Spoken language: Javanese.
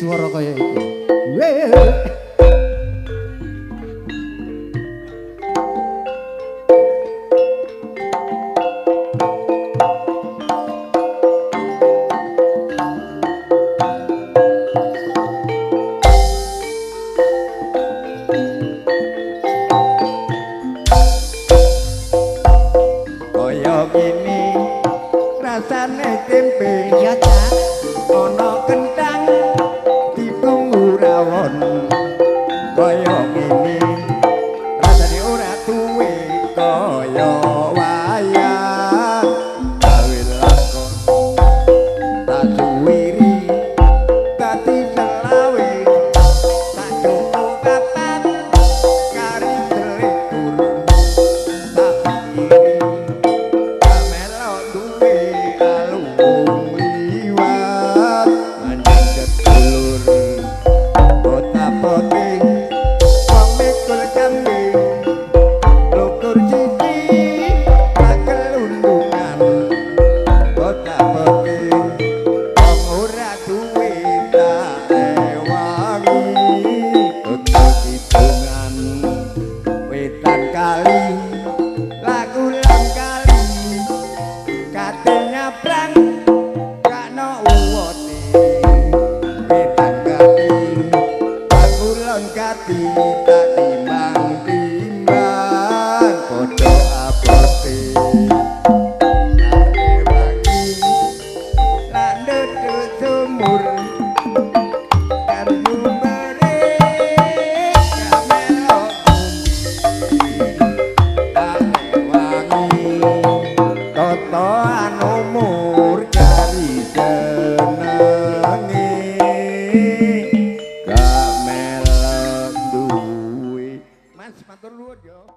Swara kaya iki. Weh. Kaya ngene rasane tempe. Iya, Cak. Ana kentang ditunggu rawon. Kaya ngene rasane ora duwe kaya wayang. Gawe lakon tak suwiri dadi selawe, tak cukup papat kari selikur, tak pikiri tak melok duwe alung liwat manjing sedulur bota-bote wong mikul jambe lukur siji pakelundungan bota-bote wong ora duwe tak ewangi tutup hitungan wetan kali lagu lang kali kate nyabrang gak no uwote wetan kali lagu lon kati tak timbang timbang padha abote tak ewangi lak nduduk sumur karyu mere gak melok tak ewangi totoan umur kari senenge gak melok duwe. Mas matur nuwun yo.